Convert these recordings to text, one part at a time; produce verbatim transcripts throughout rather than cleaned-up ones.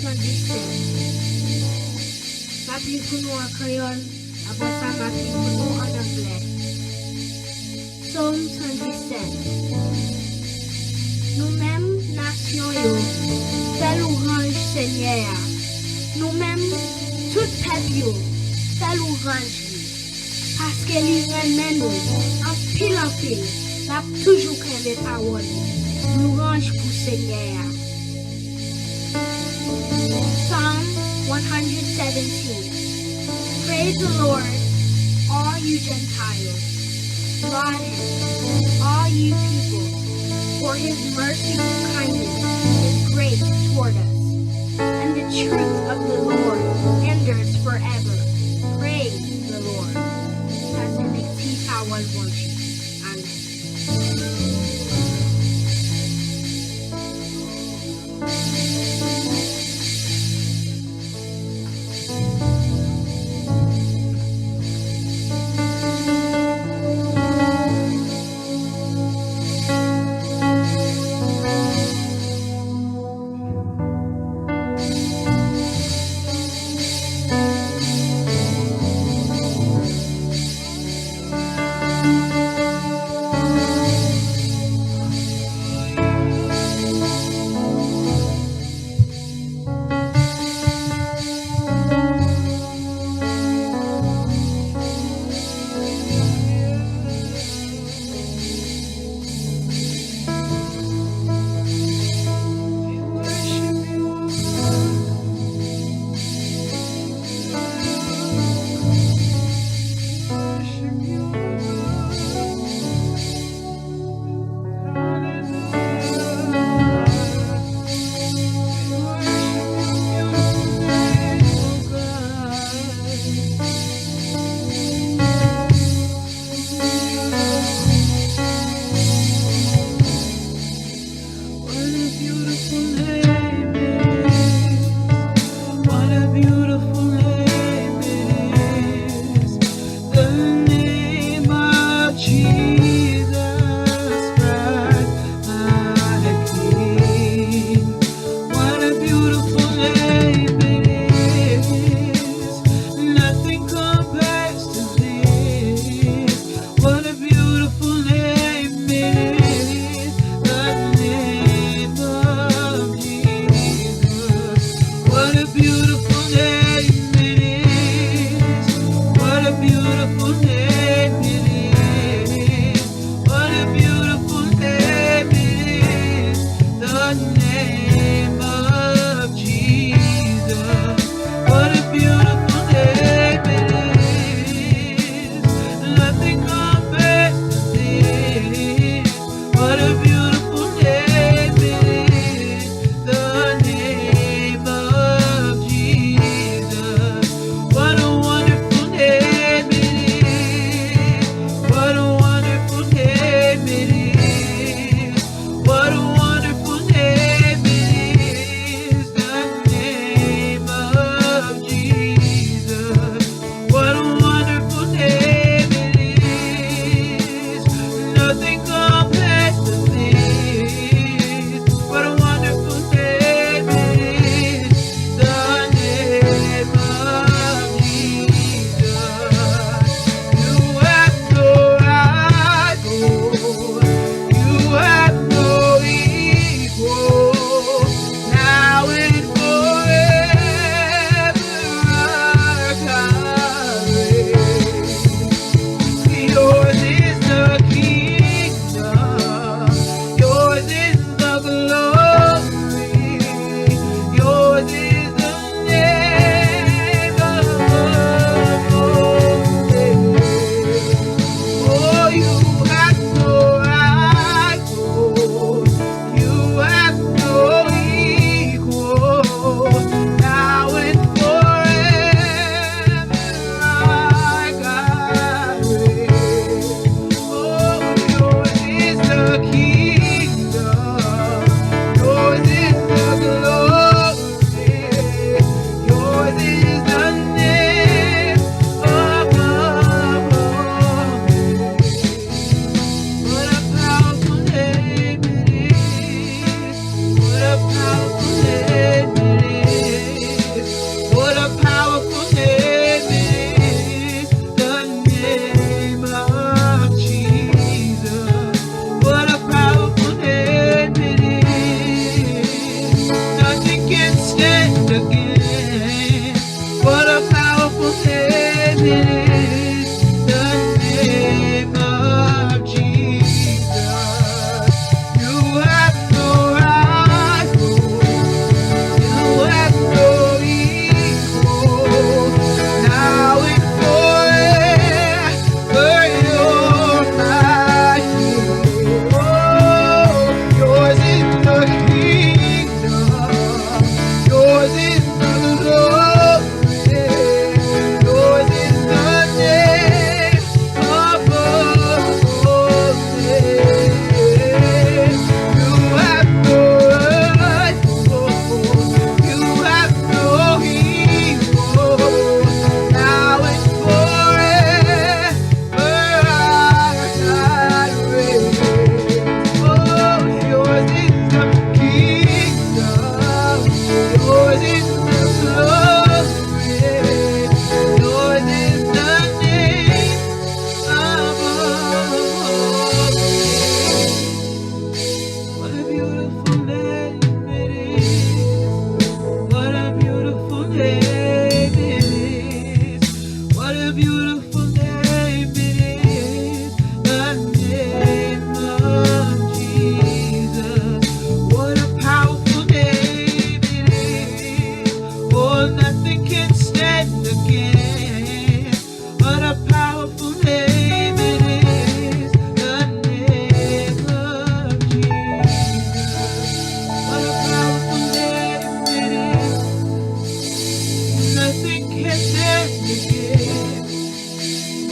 san disèt. M ap li pou nou an kreyòl, apre sa m ap li pou nou an anglè. Sòm san disèt. Nou menm nasyon yo, fè louwanj Senyè a. Nou menm tout pèp yo, fè louwanj li. Paske li renmen nou anpil anpil, l ap toujou kenbe pawòl li. Louwanj pou Senyè a. Psalm one hundred seventeen. Praise the Lord, all you Gentiles. Laud him, all you people, for his merciful kindness is great toward us, and the truth of the Lord endures forever. Praise the Lord. Sa se lekti pawòl Bondye. Amen. can stand against. What a powerful name it is, the name of Jesus. You have no rival, you have no equal. Now and forever, you're my King. Oh, yours is the kingdom, yours is the glory, yours is the name above all names. You have no rival, you have no equal. Now and forever, our God reigns. Oh, yours is the kingdom, yours is the glory, yours is the name above all names. What a beautiful name it is. What a beautiful name it is. What a beautiful name it is. The name of Jesus. What a powerful name it is. Oh, nothing can stand against. What a powerful name it is, the name of Jesus. What a powerful name it is. Nothing can stand against.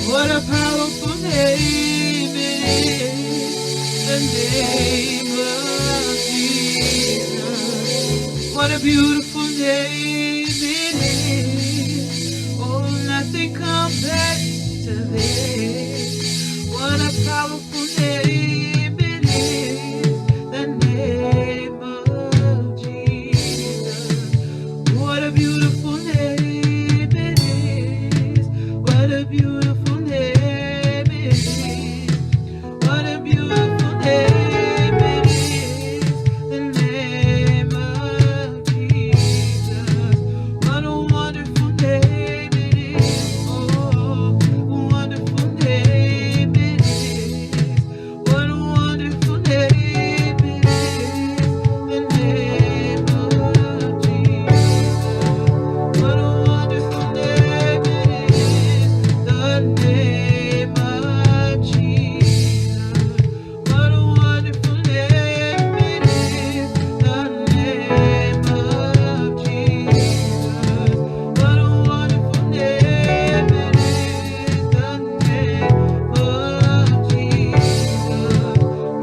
What a powerful name it is, the name of Jesus. What a beautiful name it is. Oh, nothing compares to this. What a powerful name it is, the name of Jesus. What a beautiful name it is. What a beautiful name it is. What a beautiful name it is, the name of Jesus. What a wonderful name it is, oh, wonderful name it is. What a wonderful name it is, the name of Jesus. What a wonderful name it is, the name of Jesus. What a wonderful name it is, the name of Jesus. What a wonderful name it is, the name of Jesus.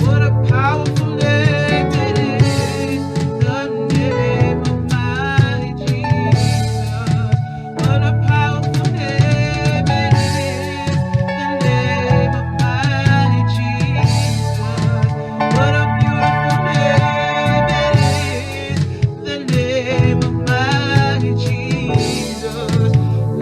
What a powerful name it is, the name of my Jesus. What a powerful name it is, the name of my Jesus. What a beautiful name it is, the name of my Jesus.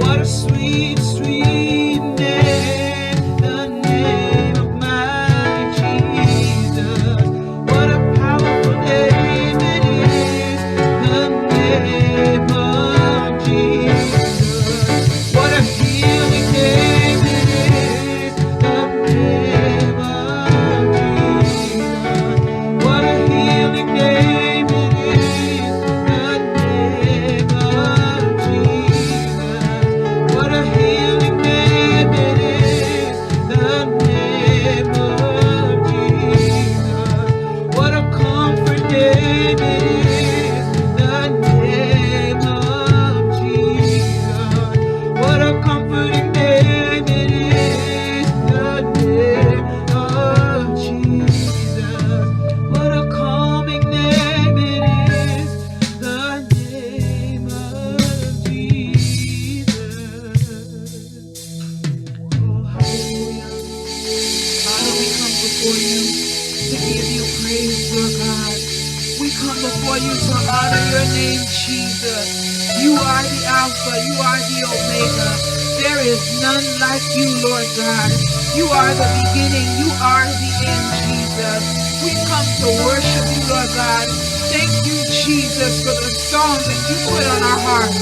What a sweet, sweet name, the name of my Jesus. What a powerful name it is, the name of Jesus. What a healing name it is, the name of Jesus. What a healing name it is, the name of Jesus. What a healing name it is, the name of Jesus. What a comfort name it is, the name of Jesus. What a comforting name it is, the name of Jesus. What a calming name it is, the name of Jesus. Oh, hallelujah. Father, we come before you to give you praise, Lord God. We come before you to honor your name, Jesus. You are the Alpha, you are the Omega. There is none like you, Lord God. You are the beginning, you are the end, Jesus. We come to worship you, Lord God. Thank you, Jesus, for the songs that you put on our hearts.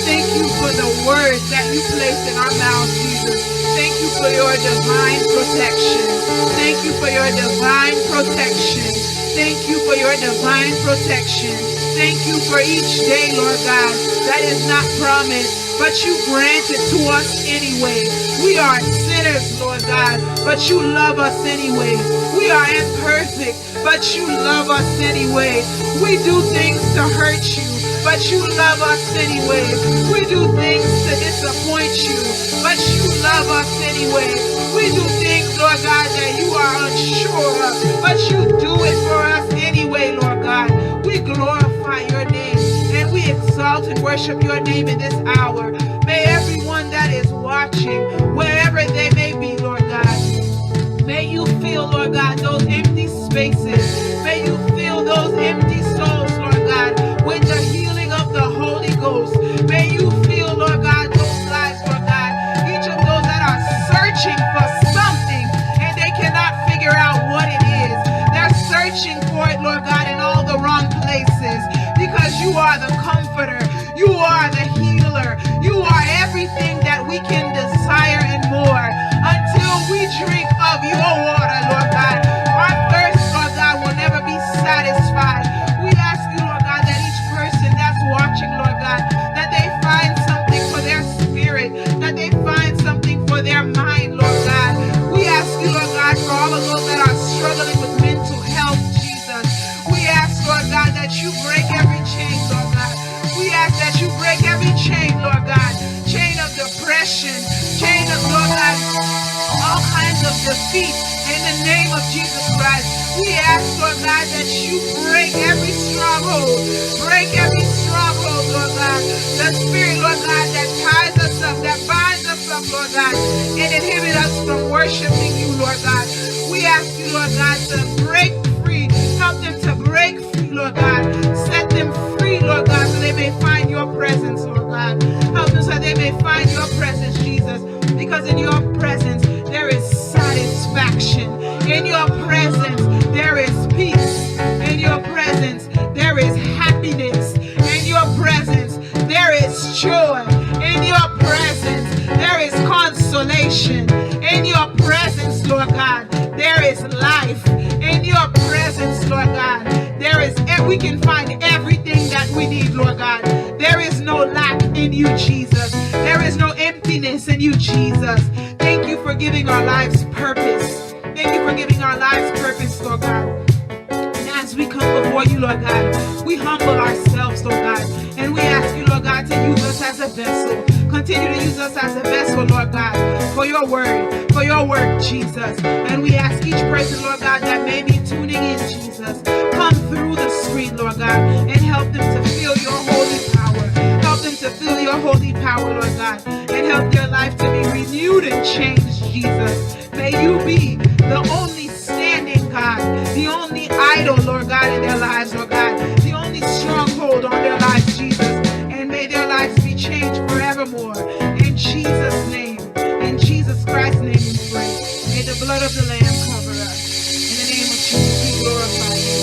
Thank you for the words that you place in our mouths, Jesus. Thank you for your divine protection. Thank you for your divine protection. Thank you for your divine protection. Thank you for each day, Lord God, that is not promised, but you grant it to us anyway. We are sinners, Lord God, but you love us anyway. We are imperfect, but you love us anyway. We do things to hurt you, but you love us anyway. We do things to disappoint you, but you love us anyway. We do things, Lord God, that you are unsure of, but you do it for us anyway, Lord God. We glorify your name and we exalt and worship your name in this hour. May everyone that is watching, wherever they may be, Lord God, may you fill, Lord God, those empty spaces. May you fill those empty souls, Lord God, with the healing of the Holy Ghost. May you fill, Lord God, those lives, Lord God, each of those that are searching for something and they cannot figure out what it is. They're searching for it, Lord God, in all the wrong places, because you are the comforter. You are the healer. You are everything that we can desire and more. Until we drink of your water, Lord God, our thirst, Lord God, will never be satisfied. We ask you, Lord God, that each person that's watching, Lord God, that they find something for their spirit, that they find something for their mind, Lord God. We ask you, Lord God, for all of those that are struggling with mental health, Jesus. We ask, Lord God, that you break every chain, Lord God. We ask that you break every chain, Lord God. Chain of depression, chain of, Lord God, all kinds of defeat in the name of Jesus Christ. We ask, Lord God, that you break every stronghold, break every stronghold, Lord God. The spirit, Lord God, that ties us up, that binds us up, Lord God, and inhibit us from worshiping you, Lord God. We ask you, Lord God, to break free, help them to break free, Lord God. Set them free, Lord God, so they may find your presence, Lord God. Help them so they may find your presence, Jesus, because in your presence there is satisfaction. In your presence there is peace. In your presence there is happiness. In your presence there is joy. In your presence there is consolation. In your presence, Lord God, there is life. In your presence, Lord God, there is, we can find everything that we need, Lord God. There is no lack in you, Jesus. There is no emptiness in you, Jesus. Thank you for giving our lives purpose. Thank you for giving our lives purpose, Lord God. And as we come before you, Lord God, we humble ourselves, Lord God, and we ask you, Lord God, to use us as a vessel. Continue to use us as a vessel, Lord God, for your word, for your work, Jesus. And we ask each person, Lord God, that may be tuning in, Jesus, come through the screen, Lord God, and help them to feel your holy power. Help them to feel your holy power, Lord God, and help their life to be renewed and changed, Jesus. May you be the only standing God, the only idol, Lord God, in their lives, Lord God, the only stronghold on their lives, Jesus. And may their lives be changed forevermore. In Jesus' name, in Jesus Christ's name we pray. May the blood of the Lamb cover us. In the name of Jesus, we glorify you.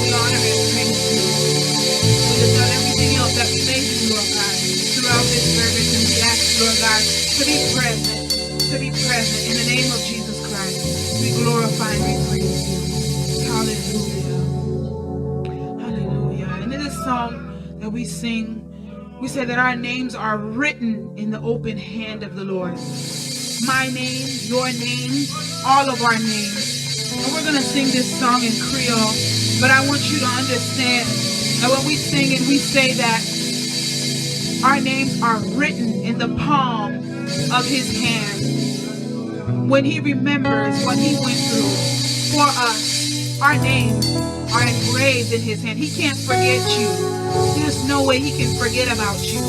We honor and praise you. We lift up everything else that we may do, Lord God, throughout this service. And we ask, Lord God, to be present, to be present in the name of Jesus Christ. We glorify and we praise you. Hallelujah. Hallelujah. And in this song that we sing, we say that our names are written in the open hand of the Lord. My name, your name, all of our names. And we're going to sing this song in Creole, but I want you to understand that when we sing it, we say that our names are written in the palm of his hand. When he remembers what he went through for us, our names are engraved in his hand. He can't forget you. There's no way he can forget about you.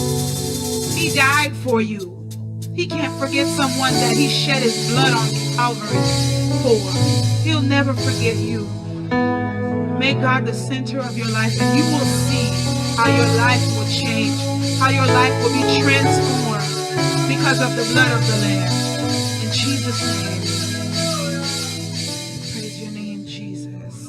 He died for you. He can't forget someone that he shed his blood on Calvary for. He'll never forget you. Make God the center of your life, and you will see how your life will change, how your life will be transformed because of the blood of the Lamb. In Jesus' name. Praise your name, Jesus.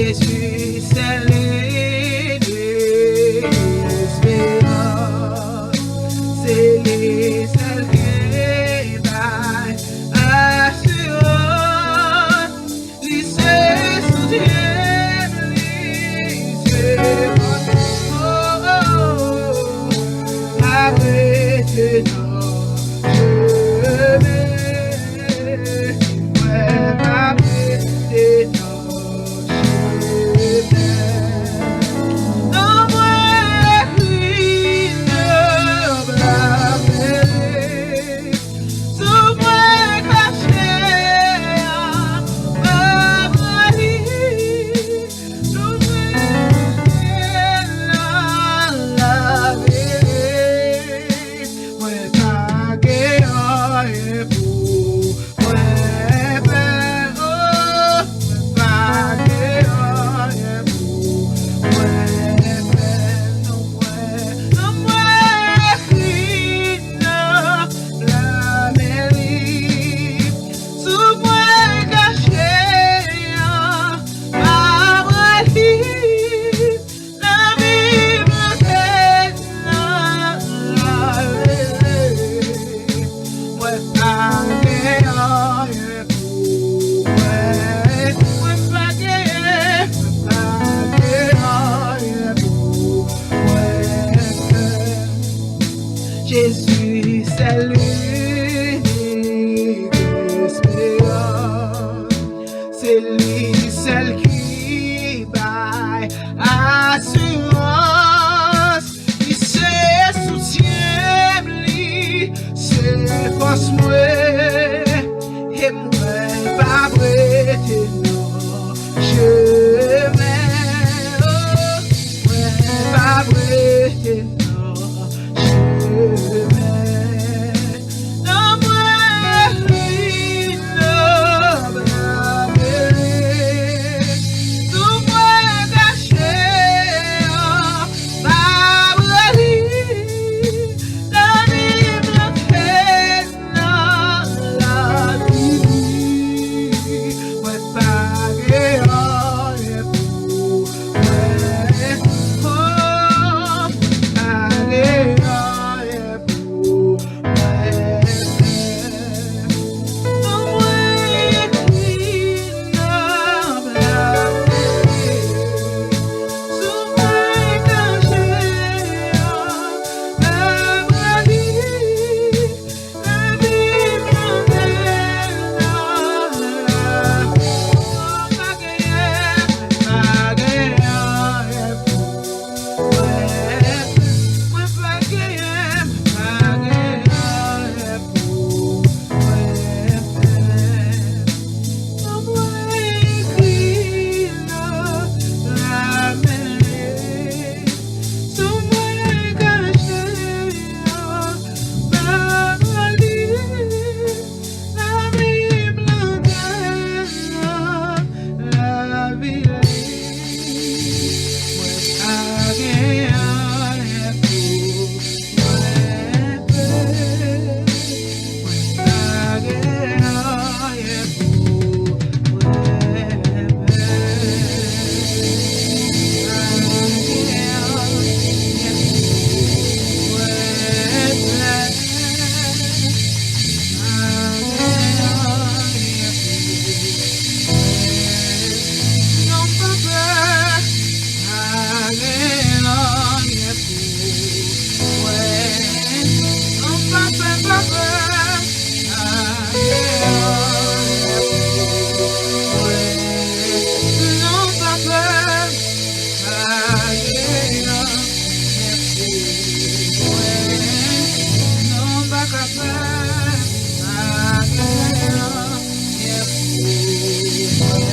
Jezi sèl li esperans, se li sèl ki bay asirans. Li se soutyen m, li se fòs mwen, pa rete nan chemen, mwen pa rete nan chemen. Non mwen ekri nan bab. Sou mwen kache a, pa mwen li. Sou mwen kache nan lavi. Mwen pa gen anyen pou mwen pè, oh, mwen pa gen anyen pou mwen pè, non mwen, non mwen ekri nan bab li. Sou mwen kache a, pa mwen li. Nan Bib lan te nan la rele. Mwen pa gen anyen pou mwen. Mwen pa gen, mwen pa gen anyen pou mwen pè. Jezi sèl inik esperans. Se li sèl ki bay asirans. Li se soutyen m, li se fòs mwen. E mwen p ap rete nan chemen, oh, mwen p ap rete nan chemen. Non mwen ekri nan bab li. Sou mwen kache a, pa mwen li. Nan Bib lan te nan lavi. Mwen pa gen anyen pou mwen. Oh, pa gen anyen pou mwen pè. Non mwen ekri nan bab li. Sou mwen kache a, pa mwen li. Lavi m nan men l la. Oh, pa genyen, pa genyen anyen pou mwen. Mwen pa genyen, pa genyen anyen pou mwen pè. Non mwen ekri nan bab li. Sou mwen kache a, pa mwen li. Nan Bib lan te nan lavi li. Mwen pa gen anyen pou mwen pè. Mwen pa gen anyen pou mwen pè. Pa gen anyen pou mwen pè. Pa gen anyen pou mwen pè. Non, pa pè. Pa gen anyen pou mwen. Non, pa pè, pa pè. Pa gen anyen pou mwen. Non, pa pè. Pa gen anyen pou mwen. Non, pa ka pè. Pa gen anyen pou mwen.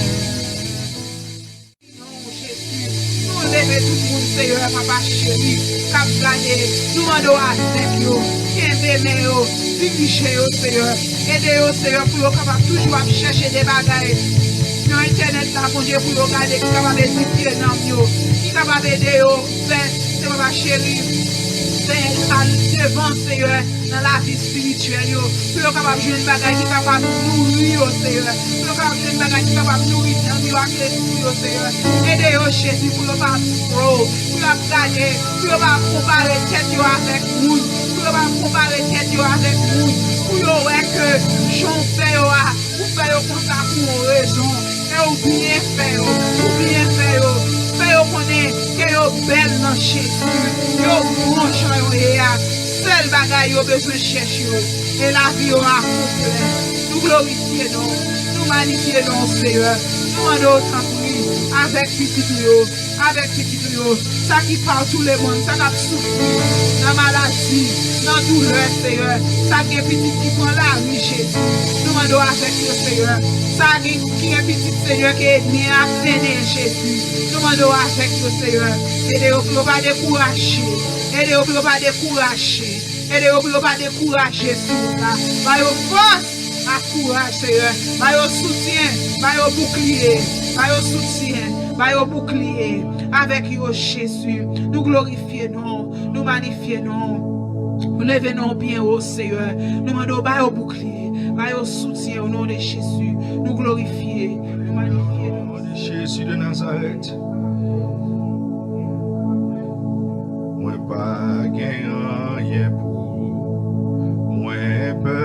Non, Jezi, nou leve tout moun, Seyè, papa cheri, k ap gade, nou mande w avèk yo, kenbe men yo, dirije yo, Seyè, ede yo, Seyè, pou yo kapab toujou ap chèche de bagay nan entènèt la, Bondye, pou yo gade, ki kapab edifye nanm yo, ki kapab ede yo fè, se papa cheri, Seyè, al devan, Seyè, nan lavi espirityèl yo, pou yo kapab jwenn bagay ki kapab nouri yo, Seyè, pou yo kapab jwenn bagay ki kapab nouri nanm yo ak lespri yo, Seyè. Ede yo, Jezi, pou yo pa grow, pou yo ap gade, pou yo pa konpare tèt yo avèk moun, pou yo pa konpare tèt yo avèk moun, pou yo wè ke jan w fè yo a, ou fè yo konsa pou yon rezon. E ou byen fè yo, ou byen fè yo. Fè yo konnen ke yo bèl nan Jezi, yo bon jan yo ye a. Sèl bagay yo bezwen chèche yo, e lavi yo a konplè. Nou glorifye non, nou manifye non, Seyè. Nou mande w tanpri, avèk pitit ou yo, avèk pitit ou yo, sa ki partou lemonn, sa k ap soufri nan maladi, nan doulè, Seyè, sa k gen pitit ki pran lari, Jezi. Nou mande w avèk yo, Seyè. Sa ki, ki gen pitit, Seyè, ke ènmi an ap mennen, Jezi. Nou mande w avèk yo, Seyè. Ede yo pou yo pa dekouraje. Ede yo pou yo pa dekouraje. Ede yo pou yo pa dekouraje sou wout la. Ba yo fòs ak kouraj, Seyè. Ba yo soutyen. Ba yo boukliye. Ba yo soutyen. Ba yo boukliye. Avèk yo, Jezi. Nou glorifye non. Nou manifye non. Nou leve non byen wo, Seyè. Nou mande w ba yo boukliye. Ba yo soutyen o non de Jezi. Nou glorifye. Nou manifye non. Au nom de Jésus de Nazareth. Mwen pa gen anyen pou mwen pè.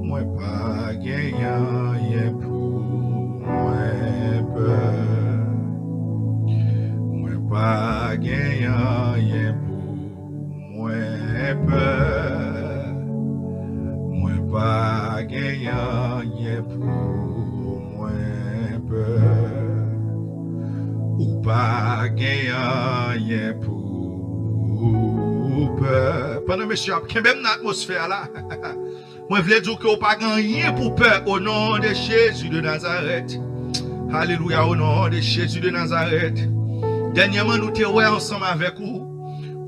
Mwen pa gen anyen pou mwen pè. Mwen pa gen anyen pou mwen pè. Mwen pa gen anyen pou mwen pè. Ou pa gen anyen pou ou pè. Pandan mesye ap kenbe m nan atmosfè a la, mwen vle di w ke w pa gen anyen pou pè, au nom de Jésus de Nazareth. Alelouya, au nom de Jésus de Nazareth. Dènyèman, nou te wè ansanm avèk ou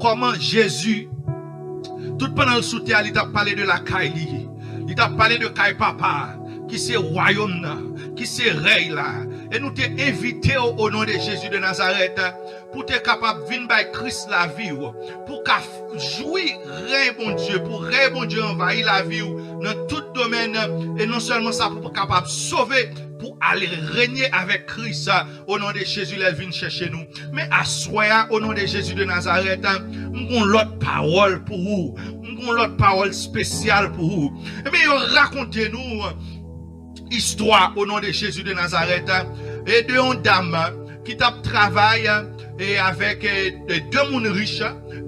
kòman Jezi, tout pandan l sou tè a, li t ap pale de lakay li. Li t ap pale de kay Papa a, ki se wayòm nan, ki se rèy la. E nou te envite w, au nom de Jésus de Nazareth, pou te kapab vin bay Kris lavi w, pou ka f-, jwi rèy Bondye, pou rèy Bondye anvayi lavi w nan tout domèn, e non sèlman sa, pou kapab sove, pou ale renye avèk Kris, au nom de Jésus, lè l vin chèche nou. Men aswè a, au nom de Jésus de Nazareth, m gon lòt pawòl pou ou. M gon lòt pawòl espesyal pou ou. Ebyen, yo rakonte nou istwa, au nom de Jésus de Nazareth, e de yon dam ki t ap travay, e avèk, e, de, de moun rich,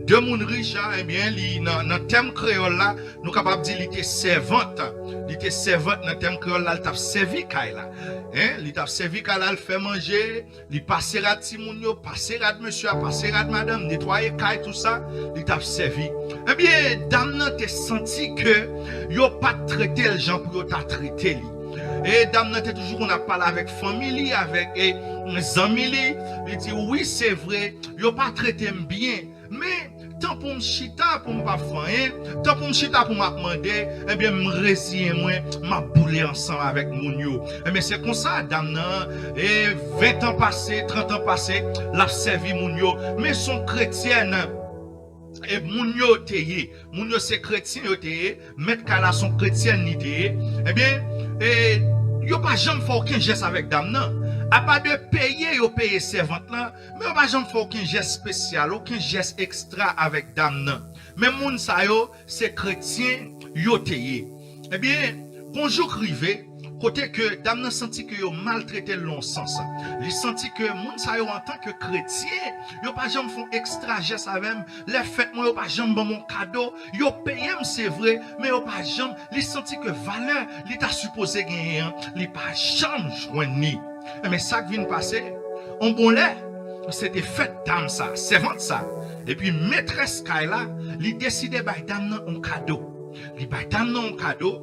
de moun rich, ebyen, li nan, nan tèm kreyòl la, nou kapab di li te sèvant. Li te sèvant nan tèm kreyòl la, li t ap sèvi kay la. Hein? Li t ap sèvi kay la, l fè manje, li pase rad timoun yo, pase rad mesye a, pase rad madanm, netwaye kay, tou sa, li t ap sèvi. Ebyen, dam nan te santi ke yo pa t trete l jan pou yo ta trete li. E dam nan te toujou konn ap pale avèk fanmi li, avèk, e, zanmi li. Li di, wi, se vre, yo pa trete m byen. Men, tan pou m chita pou m pa fè anyen, tan pou m chita pou m ap mande, ebyen, m reziyen mwen, m ap boule ansanm avèk moun yo. Ebyen, se konsa, dam nan, e ven tan pase, trant an pase, l ap sèvi moun yo. Men s on kretyèn, e moun yo te ye. Moun yo se kretyen yo te ye. Mèt kay la s on kretyèn li te ye. Ebyen, e, yo pa janm fè okenn jès avèk dam nan. Apa de peye yo peye sèvant lan, men yo pa janm fè okenn jès espesyal, okenn jès ekstra avèk dam nan. Men moun sa yo, se kretyen yo te ye. Ebyen, gon jou k rive, kote ke dam nan santi ke yo maltrete l nan yon sans. Li santi ke moun sa yo, antanke kretyen, yo pa janm fè yon ekstra jès avè m. Lè fèt mwen, yo pa janm ban m yon kado. Yo peye m, se vre, men yo pa janm, li santi ke valè li ta sipoze genyen an, li pa janm jwenn li. Enben, sa k vin pase, yon bon lè, se te fèt dam sa, sèvant sa. Epi metrès kay la, li deside bay dam nan yon kado. Li bay dam nan yon kado,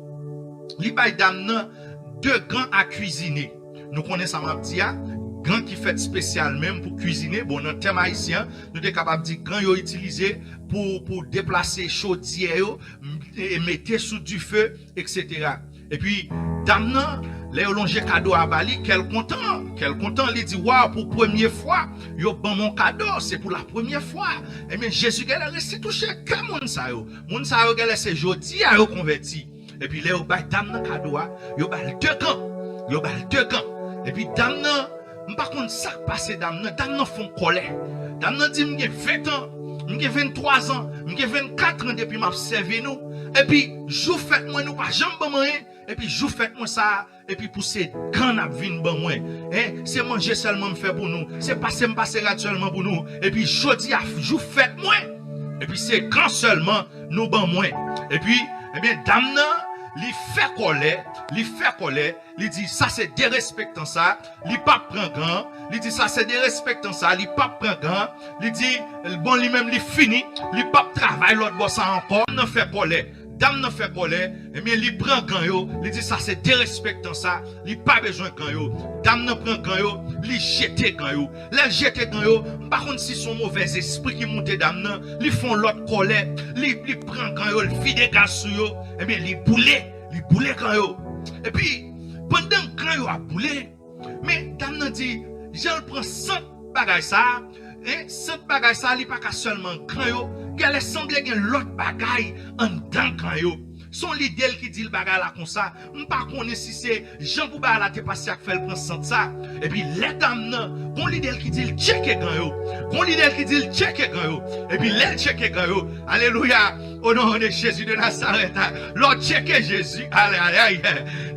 li bay dam nan de gan a kwizine. Nou konnen sa m ap di a, gan ki fèt espesyal menm pou kwizine. Bon, nan tèm ayisyen an, nou te kapab di gan yo itilize pou, pou deplase chodyè yo, m-, e mete sou dife, etsetera. Epi, dam nan, Lè yo lonje kado a ba li, kè l kontan, kè l kontan, li di, "Waw, pou premye fwa, yo ban m yon kado, se pou la premye fwa." Ebyen, Jezi genlè resi touche kè moun sa yo. Moun sa yo genlè se jodi a yo konvèti. Epi lè yo bay dam nan kado a, yo ba l de gan. Yo ba l de gan. Epi dam nan, m pa konn sa k pase dam nan. Dam nan fon kòlè. Dam nan di, "M gen ven tan, m gen venntwa zan, m gen vennkat an depi m ap sèvi nou. Epi jou fèt mwen, nou pa janm ban m anyen. Epi jou fèt mwen sa a, epi pou se gan n ap vin ban mwen. En, se manje sèlman m fè pou nou. Se pase m pase rad sèlman pou nou. Epi jodi a, jou fèt mwen. Epi se gan sèlman nou ban mwen." Epi, ebyen, dam nan, li fè kòlè, li fè kòlè, li di, "Sa se derespektan sa, li p ap pran gan." Li di, "Sa se derespektan sa, li p ap pran gan." Li di, "Bon, li menm, li fini, li p ap travay lòt bò sa ankò." Dam nan fè kòlè, dam nan fè kòlè, ebyen, li pran gan yo, li di, "Sa se derespektan sa, li pa bezwen gan yo." Dam nan pran gan yo, li jete gan yo. Lè l jete gan yo, m pa konn si se yon movèzespri ki moute dam nan, li fè yon lòt kòlè, li, li pran gan yo, li vide gaz sou yo, ebyen, li boule, li boule gan yo. Epi, pandan gan yo ap boule, men dam nan di, jan l pran sant bagay sa a, en, sant bagay sa a, li pa ka sèlman gan yo, genlè sanble gen lòt bagay anndan gan yo. Se yon lide l ki di l bagay la konsa. M pa konnen si se jan pou bagay la te pase a k fè l pran sant sa. Epi lè dam nan, gon lide l ki di l tcheke gan yo. Gon lide l ki di l tcheke gan yo. Epi lè l tcheke gan yo, alelouya, o non de Jezi de Nazarèt, lè w tcheke Jezi, alay, alay,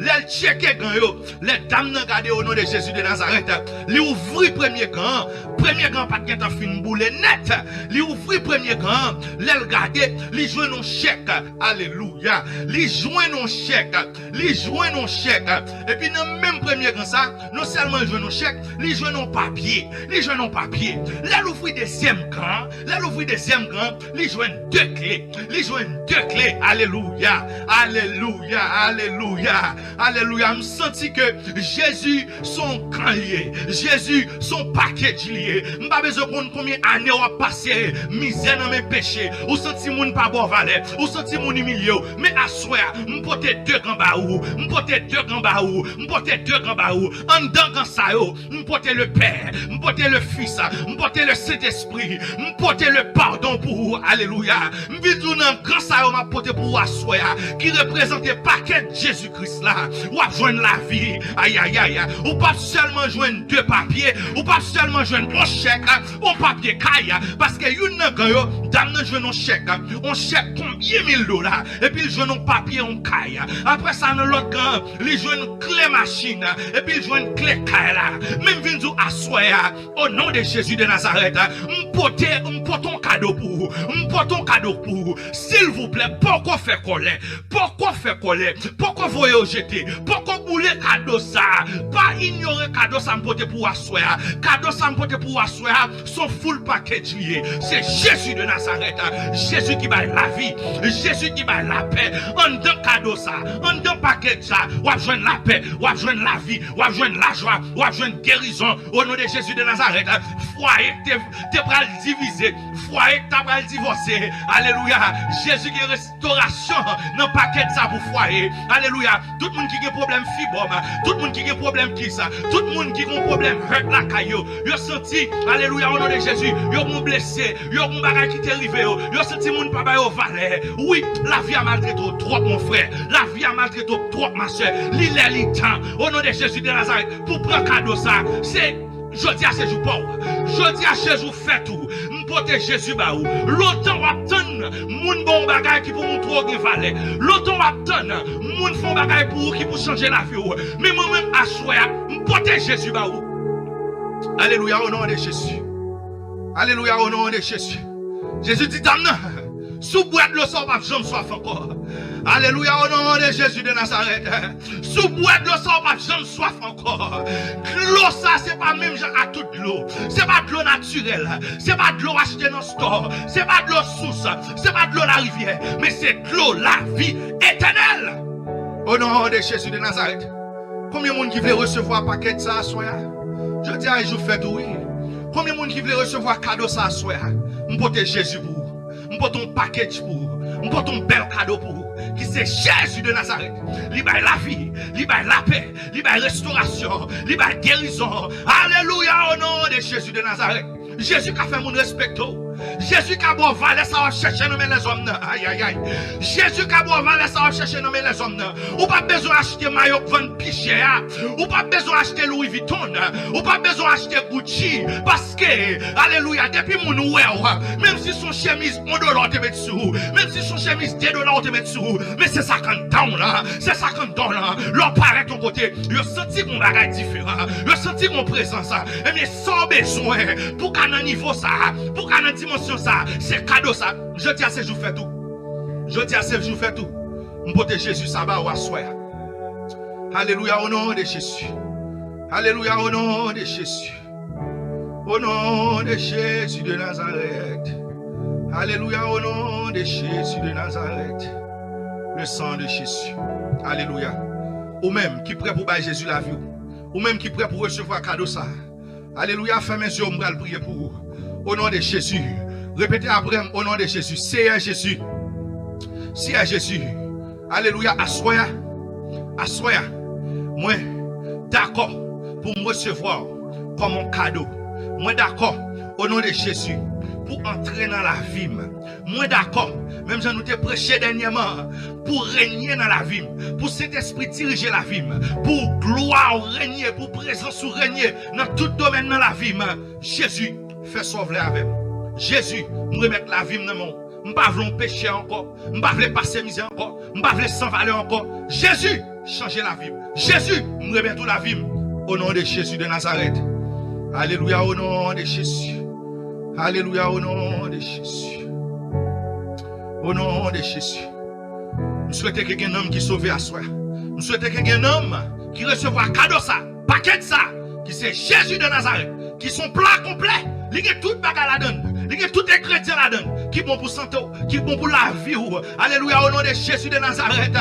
lè l tcheke gan yo, lè dam nan gade o non de Jezi de Nazarèt, li ouvri premye gan an, premye gan an pa t gentan fin boule nèt, li ouvri premye gan an, lè l gade, li jwenn yon chèk, alelouya, li jwenn yon chèk, li jwenn yon chèk. Epi nan menm premye gan sa, non sèlman li jwenn yon chèk, li jwenn yon papye. Li jwenn yon papye. Lè l ouvri dezyèm gan, lè l ouvri dezyèm gan, li jwenn de kle. Li jwenn de kle. Alelouya. Alelouya. Alelouya. Alelouya. M santi ke Jezi se yon gan li ye. Jezi se yon pakèt li ye. M pa bezwen konn konbyen ane w ap pase mizè nan men peche. Ou santi moun pa ba w valè. Ou santi moun imilye w. Men aswè a, m pote de gan ba ou. M pote de gan ba ou. M pote de gan ba ou. Anndan gan sa yo, m pote le Pè. M pote le Fis. M pote le Sentespri. M pote le padon pou ou. Alelouya. M vin di w nan gan sa yo m ap pote pou ou aswè a, ki reprezante pakèt Jezi Kris la, w ap jwenn lavi. Ayayay. Ou p ap sèlman jwenn de papye, ou p ap sèlman jwenn yon chèk, yon papye kay, paske youn nan gan yo, dam nan jwenn yon chèk, yon chèk konbyen mil dola, epi l jwenn yon papye yon kay. Apre sa, nan lòt gan, li jwenn kle machin, epi l jwenn kle kay la. Men m vin di w aswè a, o non de Jezi de Nazarèt, m pote, m pote yon kado pou ou. M pote yon kado pou ou. Silvouplè, poko fè kòlè. Poko fè kòlè. Poko voye yo jete. Poko boule kado sa a. Pa inyore kado sa m pote pou ou aswè a. Kado sa m pote pou ou aswè a, se yon full package li ye. Se Jezi de Nazarèt. Jezi ki bay lavi. Jezi ki bay lapè. Anndan kado sa, anndan pakèt sa, w ap jwenn lapè, w ap jwenn lavi, w ap jwenn lajwa, w ap jwenn gerizon. O non de Jezi de Nazarèt, fwaye k te, te pral divize, fwaye k ta pral divòse. Alelouya. Jezi gen restorasyon nan pakèt sa pou fwaye. Alelouya. Tout moun ki gen pwoblèm fibwòm, tout moun ki gen pwoblèm kis, tout moun ki gen pwoblèm hèt lakay yo, yo santi, alelouya, o non de Jezi, yo gen blese, yo gen bagay ki te rive yo, yo santi moun pa ba yo valè. Wi, lavi a maltrete w twòp, mon frè. Lavi a maltrete w twòp, ma sè. Li lè, li tan. O non de Jezi de Nazarèt, pou pran kado sa, se jodi a se jou pa w. Jodi a se jou fèt ou. M pote Jezi ba ou. Lontan w ap tann moun ba w bagay ki pou montre w gen valè. Lontan w ap tann moun fè w bagay pou ou ki pou chanje lavi w. Men mwen menm aswè a, m pote Jezi ba ou. Alelouya, o non de Jezi. Alelouya, o non de Jezi. Jezi di dam nan, si w bwè dlo sa, w p ap janm swaf ankò. Alelouya, o non de Jezi de Nazarèt. Si w bwè dlo sa, w p ap janm swaf ankò. Dlo sa, se pa menm jan a tout dlo. Se pa dlo natirèl. Se pa dlo achte nan stò. Se pa dlo sous. Se pa dlo larivyè. Men se dlo lavi etènèl. O non de Jezi de Nazarèt. Konbyen moun ki vle resevwa pakèt sa aswè a? Jodi a e jou fèt ou, wi. Konbyen moun ki vle resevwa kado sa aswè a? M pote Jezi pou ou. M pote yon package pou ou. M pote yon bèl kado pou ou. ki se Jezi de Nazarèt. Li bay lavi, li bay lapè, li bay restorasyon, li bay gerizon. Alelouya, o non de Jezi de Nazarèt. Jezi ka fè moun respekte w. Jezi ka ba w valè sa w ap chèche nan men lèzòm nan. Ayayay. Jezi ka ba w valè sa w ap chèche nan men lèzòm nan. Ou pa bezwen achte mayo k vann pi chè a. Ou pa bezwen achte Louis Vuitton. Ou pa bezwen achte Gucci. Paske, alelouya, depi moun wè w, menm si se yon chemiz yon dola w te met sou ou, menm si se yon chemiz de dola w te met sou ou, men se sa k anndan w lan, se sa k anndan w lan. Lè w parèt yon kote, yo santi gon bagay diferan, yo santi gon prezans. Ebyen, sa w bezwen pou w ka nan nivo sa a, pou w ka nan dimansyon sa a, se kado sa a. Jodi a se jou fèt ou. Jodi a se jou fèt ou. M pote Jezi sa ba ou aswè a. Alelouya, o non de Jezi. Alelouya, o non de Jezi. O non de Jezi de Nazarèt. Alelouya, o non de Jezi de Nazarèt. Le sang de Jésus. Alelouya. Ou menm ki prè pou bay Jezi lavi w. Ou menm ki prè pou resevwa kado sa a. Alelouya, fèmen zye w, m pral priye pou ou. O non de Jezi. Repete apre m, o non de Jezi. Seyè Jezi. Seyè Jezi. Alelouya, aswè a. Aswè a. Mwen dakò pou m resevwa w kòm yon kado. Mwen dakò, o non de Jezi, pou antre nan lavi m. Mwen dakò, menm jan nou te preche dènyèman, pou renye nan lavi m, pou Sentespri dirije lavi m, pou glwa w renye, pou prezans ou renye nan tout domèn nan lavi m. Jezi, fè sa w vle avè m. Jezi, m remèt lavi m nan men w. M pa vle yon peche ankò. M pa vle pase mizè ankò. M pa vle san valè ankò. Jezi, chanje lavi m. Jezi, m remèt ou lavi m. O non de Jezi de Nazarèt. Alelouya, o non de Jezi. Alelouya, o non de Jezi. O non de Jezi. M swete ke gen nanm ki sove aswè a. M swete ke gen nanm ki resevwa kado sa, pakèt sa, ki se Jezi de Nazarèt, ki se yon pla konplè. Li gen tout bagay ladan l. Li gen tout engredyan ladan l. Ki bon pou sante w, ki bon pou lavi w. Alelouya, o non de Jezi de Nazarèt.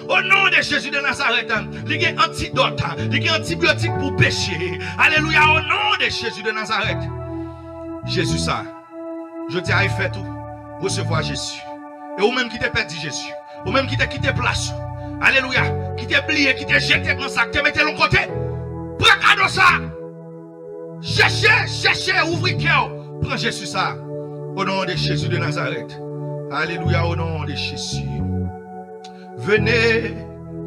O non de Jezi de Nazarèt. Li gen antidòt. Li gen antibyotik pou peche. Alelouya, o non de Jezi de Nazarèt. Jezi sa. Jodi a e fèt ou. Resevwa Jezi. E ou menm ki te pèdi Jezi. Ou menm ki te kite plas ou. Alelouya. Ki te bliye, ki te jete gran sa, ki te mete l yon kote. Pran kado sa. Chèche, chèche, ouvri kè w. Pran Jezi sa. O non de Jezi de Nazarèt. Alelouya, o non de Jezi. Venez,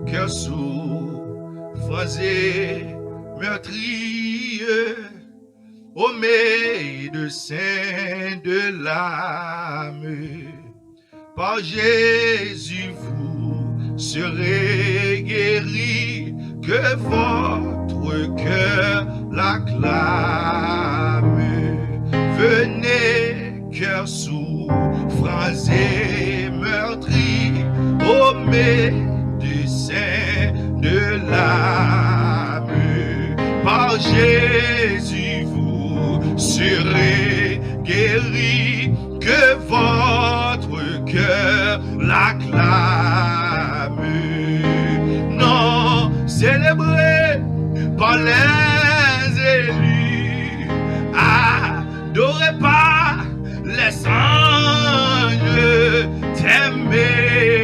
cœur souffrant et meurtri, ô médecin de l'âme, par Jésus vous serez guéri, que votre cœur l'acclame. Venez, cœur souffrant et meurtri, ô médecin de l'âme, par Jésus vous serez guéri, que votre cœur l'acclame. Non célébré par les élus, adoré par les anges, thème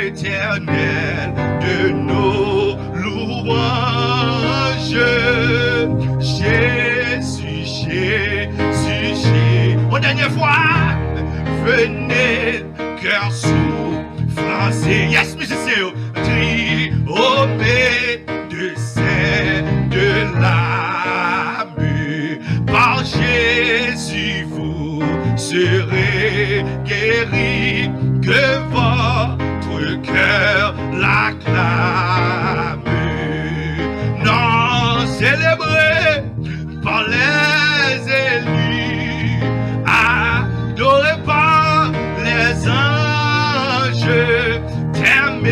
éternel de nos louanges. Jésus, Jésus, Jésus. Une dernière fois, venez, cœur souffrant et, yes, mizisyen yo, criez, ô médecin de l'âme, par Jésus vous serez guéri, que votre cœur l'acclame. Non célébré par les élus, adoré par les anges, thème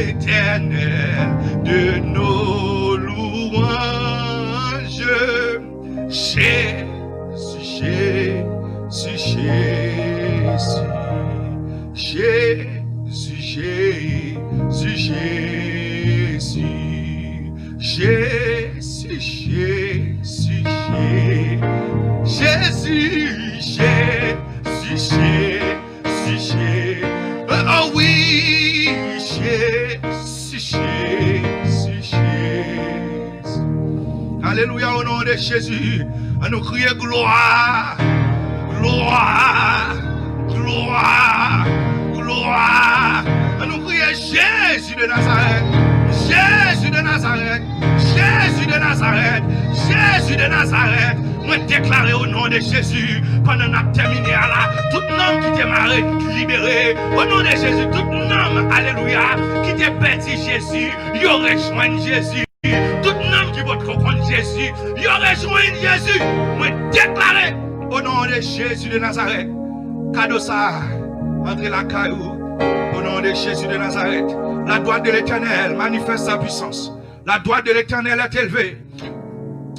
éternel de nos louanges. Jésus, Jésus, Jésus. Jésus, Jésus, Jésus. Jésus, Jésus, Jésus. Jésus, Jésus, Jésus. Oh, oh oui, Jésus. Alelouya, o non de Jezi. Ann nou kriye glwa, glwa, glwa, glwa. Ann nou kriye Jezi de Nazarèt, Jezi de Nazarèt, Jezi de Nazarèt, Jezi de Nazarèt. Mwen deklare o non de Jezi, pandan n ap tèmine a la, tout nanm ki te mare, libere. O non de Jezi, tout nanm, alelouya, ki te pèdi Jezi, yo rejwenn Jezi. Tout nanm ki potko konn Jezi, yo rejwenn Jezi. Mwen deklare, o non de Jezi de Nazarèt, kado sa a antre lakay ou. O non de Jezi de Nazarèt, la droite de l'Éternel manifeste sa puissance. La droite de l'Éternel est élevée.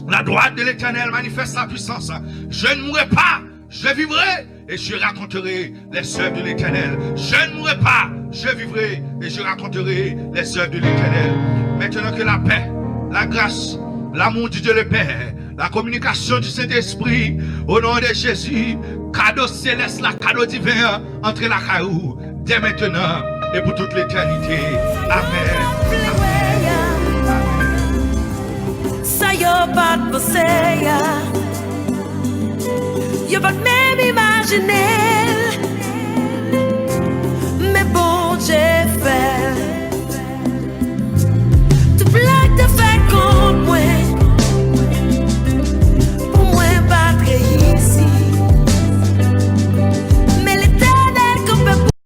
La droite de l'Éternel manifeste sa puissance. Je ne mourrai pas, je vivrai et je raconterai les œuvres de l'Éternel. Je ne mourrai pas, je vivrai et je raconterai les œuvres de l'Éternel. Maintenant que la paix, la grâce, l'amour du Dieu le Père, la communication du Saint-Esprit, au nom de Jésus, kado selès la, kado diven an, antre lakay ou, dès maintenant et pour toute l'éternité. Amen. Amen. Amen. Sa yo pa t panse a, yo pa t menm imajine l.